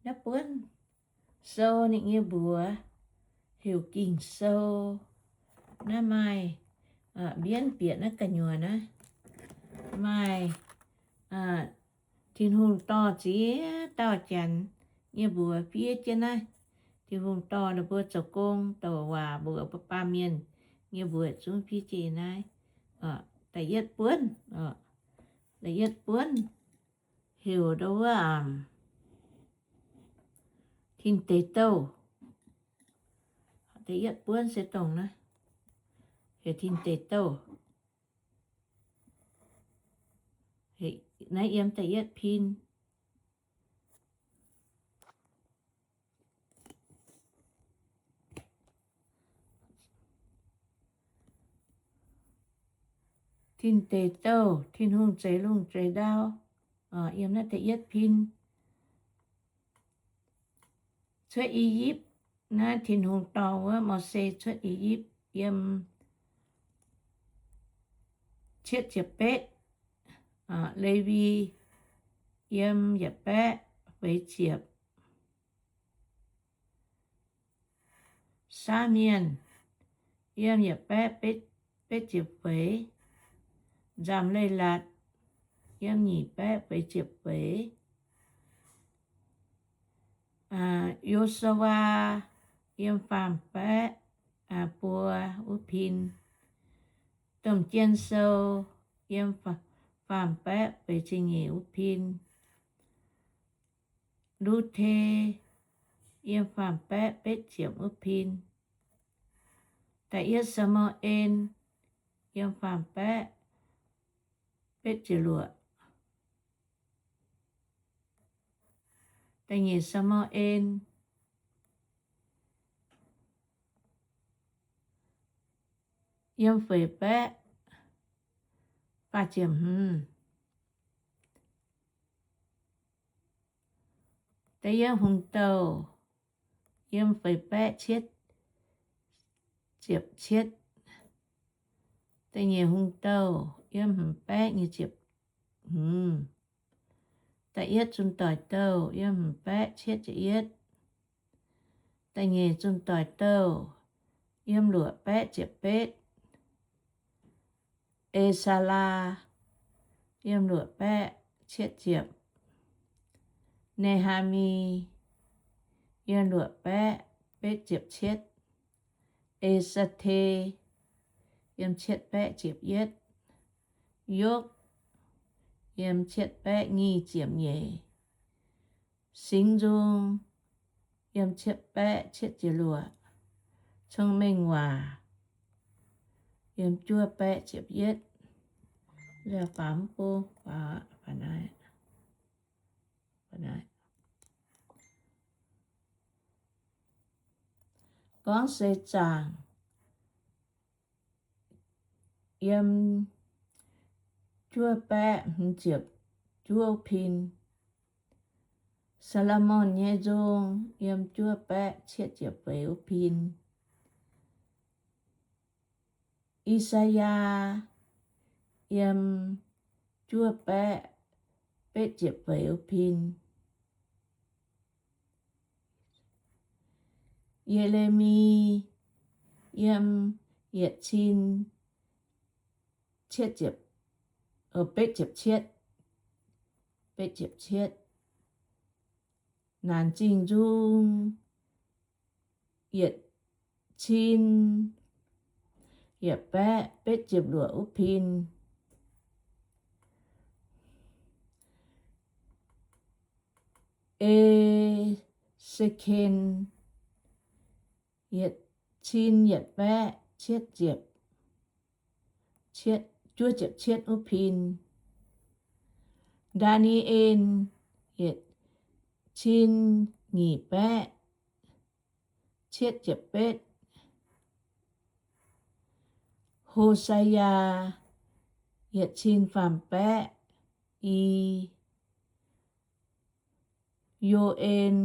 naaiv buonv sou ninh nyei mbuox heuc Ging-Sou. Naaiv maaih mbienv bieqc naaiv gu'nyuoz naaiv, maaih Tin-Hungh dorh ziex dauh janx nyei mbuox fiev jienv naaiv. Tin-Hungh dorh ninh mbuo zoux gong douc waac mbuox baamh mienh nyei mbuox zungv fiev jienv naaiv. Da'yietv buonv, da'yietv buonv heuc ndo wuov Tin Deic Douh. Da'yietv buonv se dongh naaiv, heuc Tin Deic Douh. Naaiv yiem da'yietv pin. Tin Deic Douh, Tin-Hungh zeix lungh zeix ndau. Yiem naaiv da'yietv pin. Cuotv I^yipv, naaiv Tin-Hungh dorh wuov Mose cuotv I^yipv, yiem cietv ziepc betv. Lewi, yiem yietc baeqv feix ziepc. Saamienh, yiem yietc baeqv betv ziepc feix. Nzamc Leiz-Latc, yiem nyic baeqv feix ziepc feix. Yo^su^waa, yiem faam baeqv buo wuov pin. Domh Jien Sou, yiem faam baeqv feix ziepc nyeic wuov pin. Lu^te, yiem faam baeqv betv ziepc wuov pin. Da'yietv Saa^mu^en, yiem faam baeqv betv ziepc luoqc. Da'nyeic Saa^mu^en, yiem feix baeqv faah ziepc hmz. Da'yietv Hungh Douh, yiem feix baeqv cietv ziepc cietv. Da'nyeic Hungh Douh, yiem hmz baeqv nyic ziepc hmz. Da'yietv Zunh Doic Douh, yiem hmz baeqv cietv ziepc yietv. Da'nyeic Zunh Doic Douh, yiem luoqc baeqv ziepc betv. E^saa^laa, yiem luoqc baeqv cietv ziepc. Ne^haa^mi, yiem luoqc baeqv betv ziepc cietv. E^saa^te, yiem cietv baeqv ziepc yietv. Yopv, yiem cietv baeqv nyic ziepc nyeic. Singx Nzung, yiem cietv baeqv cietv ziepc luoqc. Cong-Mengh Waac, yiem juov baeqv ziepc yietv. Gorngv seix zaangc, yiem juov baeqv hmz ziepc juov pin. Saa^lo^morn Nyei Nzung, yiem juov baeqv cietv ziepc feix wuov pin. I^saa^yaa, yiem juov baeqv betv ziepc feix wuov pin. Ye^le^mi, yiem yietc cin cietv ziepc, betv ziepc cietv, betv ziepc cietv. Naanc Zingh Nzung, yietc cin yietc baeqv betv ziepc luoqc wuov pin. E^se^ken, yietc cin yietc baeqv cietv ziepc, juov ziepc cietv wuov pin. Ndaa^ni^en, yietc cin nyic baeqv cietv ziepc betv. Ho^saa^yaa, yietc cin faam baeqv i. Yo^en,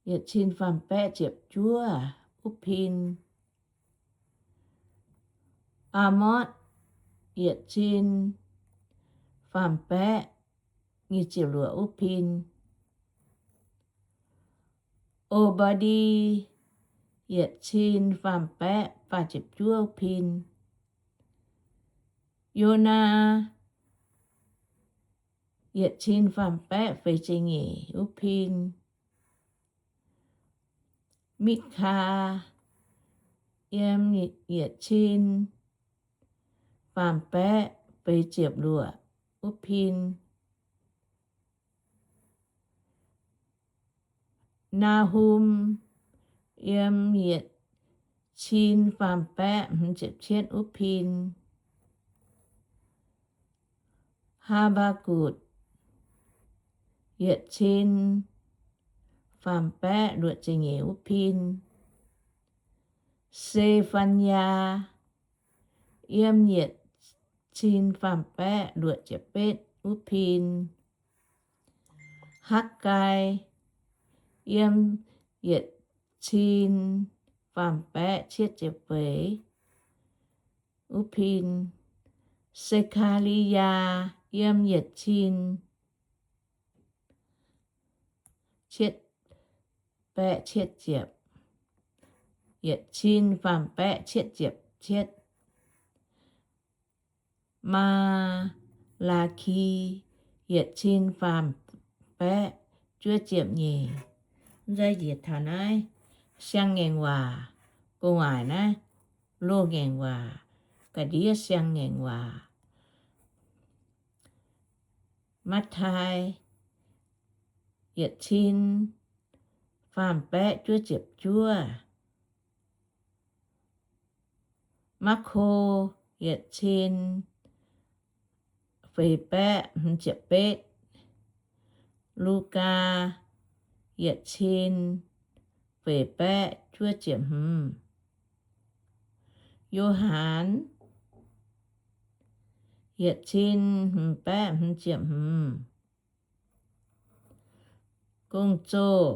yietc cin faam baeqv ziepc juov wuov pin. Aa^motv, yietc cin faam baeqv nyic ziepc luoqc wuov pin. O^mba^ndi, yietc cin faam baeqv faah ziepc juov pin. Yonaa, yietc cin faam baeqv feix ziepc nyeic wuov pin. Mikv^kaa, yiem yietc cin faam baeqv feix ziepc luoqc wuov pin. Naa^hum, yiem yietc cin faam baeqv hmz ziepc cietv wuov pin. Haa^mbaa^gutc, yietc cin faam baeqv luoqc ziepc nyeic wuov pin. Se^fan^yaa, yiem yietc cin faam baeqv luoqc ziepc betv wuov pin. Hakv^gai, yiem yietc cin faam baeqv cietv ziepc feix wuov pin. Se^kaa^li^yaa, yiem yietc cin cietv baeqv cietv ziepc, yietc cin faam baeqv cietv ziepc cietv. Maa^laa^ki, yietc cin faam baeqv juov ziepc nyeic. Nzai njiec taux naaiv siang-ngaengc waac, gu'nguaaic naaiv loz-ngaengc waac, ga'ndiev siang-ngaengc waac. Matv^tai, yietc cin faam baeqv juov ziepc juov. Marco, yietc cin feix baeqv hmz ziepc betv. Lugaa, yietc cin feix baeqv juov ziepc hmz. Yo^han, yietc cin hmz baeqv hmz ziepc hmz. Gong-Zoh,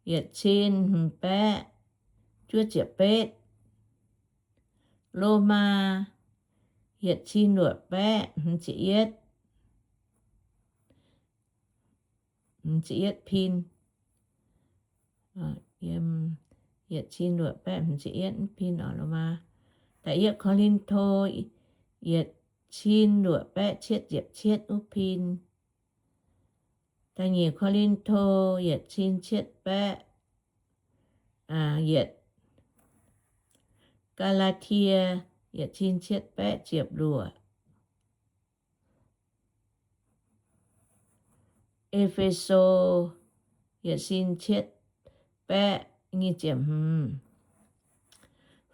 yietc cin hmz baeqv juov ziepc betv. Lomaa, yietc cin luoqc baeqv hmz ziepc yietv, hmz ziepc yietv pin. Yietc cin luoqc baeqv hmz ziepc yietv pin oc, Lomaa. Da'yietv Ko^lin^to, yietc cin luoqc baeqv cietv ziepc cietv wuov pin. Da'nyeic Ko^lin^to, yietc cin cietv baeqv yietc. Gaa^laa^tie, yietc cin cietv baeqv ziepc luoqc. E^fe^so, yietc cin cietv baeqv nyic ziepc hmz.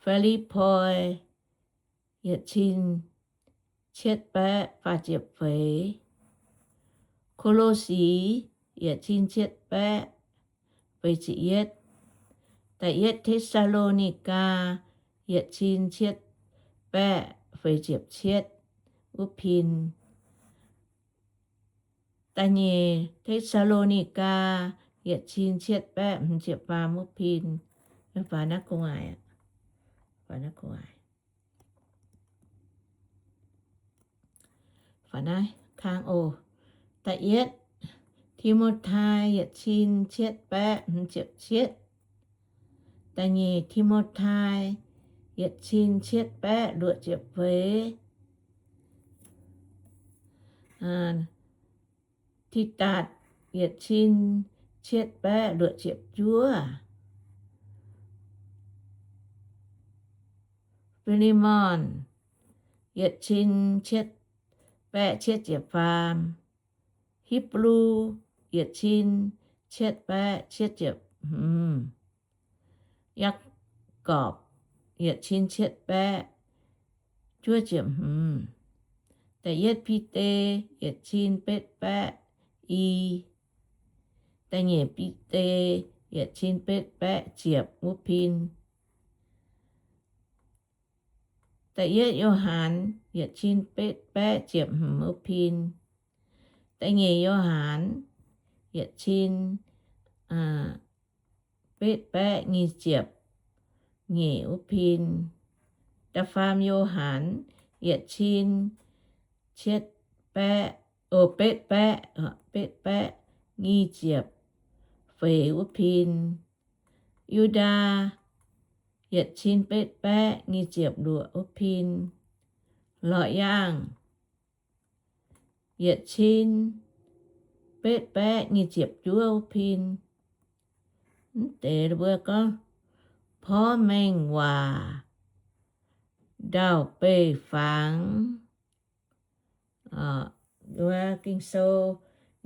Fi^lipv^poi, yietc cin cietv baeqv faah ziepc feix. Ko^lo^si, yietc cin cietv baeqv feix ziepc yietv. Da'yietv Te^saa^lo^ni^gaa, yietc cin cietv baeqv feix ziepc cietv wuov pin. Da'nyeic Te^saa^lo^ni^gaa, yietc cin cietv baeqv hmz ziepc faam wuov pin. Faaux naaiv gu'nguaaic, faaux naaiv gu'nguaaic. Faaux naaiv kang oc. Da'yietv Ti^mo^tai, yietc cin cietv baeqv hmz ziepc cietv. Da'nyeic Ti^mo^tai, yietc cin cietv baeqv luoqc ziepc feix. Tidatc, yietc cin cietv baeqv luoqc ziepc juov. Fi^le^mon, yietc cin cietv baeqv cietv ziepc faam. Hipv^lu, yietc cin cietv baeqv cietv ziepc hmz. Yaagorpc, yietc cin cietv baeqv juov ziepc hmz. Da'yietv Bide, yietc cin betv baeqv i. Da'nyeic Bide, yietc cin betv baeqv ziepc wuov pin. Da'yietv Yo^han, yietc cin betv baeqv ziepc hmz wuov pin. Da'nyeic Yo^han, yietc cin betv baeqv nyic ziepc nyeic wuov pin. Da'faam Yo^han, yietc cin cietv baeqv, o, betv baeqv, betv baeqv nyic ziepc feix wuov pin, Yu^ndaa yietc cin betv baeqv nyic ziepc luoqc wuov pin, Lorqc Yaangh yietc cin betv baeqv nyic ziepc juov wuov pin. Mv deix mbuo gorngv porv mengh waac, ndau-beih fangx, Ging-Sou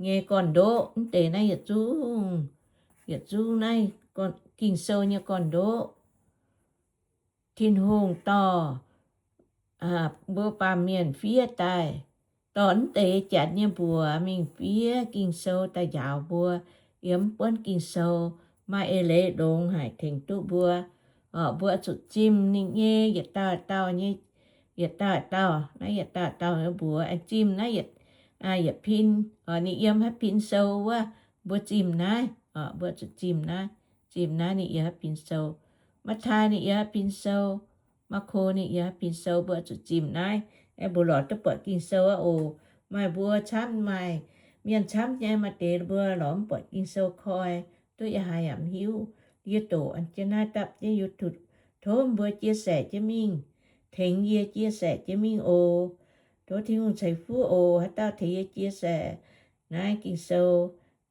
nyei gorn-ndoqv. Mv deix naaiv yietc zungv, yietc zungv naaiv Ging-Sou nyei gorn-ndoqv. Tin-Hungh dorh mbuo baamh mienh fiev daaih, dorh mv deix janx nyei mbuox mingh fiev Ging-Sou daaih njaaux mbuo. Yiem mv buonv Ging-Sou maaih eix leiz longx haic tengx duqv mbuo. Mbuo zuqc zimh ninh nyei yietc dauh dauh nyei, yietc dauh dauh, naaiv yietc dauh dauh nyei mbuox. Aengx zimh naaiv yietc pin, ninh yiem haaix pin sou wuov, mbuo zimh naaiv. Mbuo zuqc zimh naaiv, zimh naaiv ninh yiem haaix pin sou. Matv^tai ninh yiem haaix pin sou, Maako ninh yiem haaix pin sou, mbuo zuqc zimh naaiv. Aengx mbuo lorz duqv buatc Ging-Sou aqv oc. Maaih mbuo camv, maaih mienh camv nyei, maaih deix mbuo lorz mv buatc Ging-Sou koi, duqv yaac haiz yaac mv hiuv. Yie doqc jienv naaiv dapv jienv YouTube. Tov mbuo chia sẻ jienv mingh, tengx yie chia sẻ jienv mingh oc. Tov Tin-Hungh ceix fuqv oc. Haaix dauh tengx yie chia sẻ naaiv Ging-Sou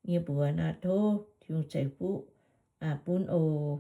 nyei mbuox nor, tov Tin-Hungh ceix fuqv bun oc.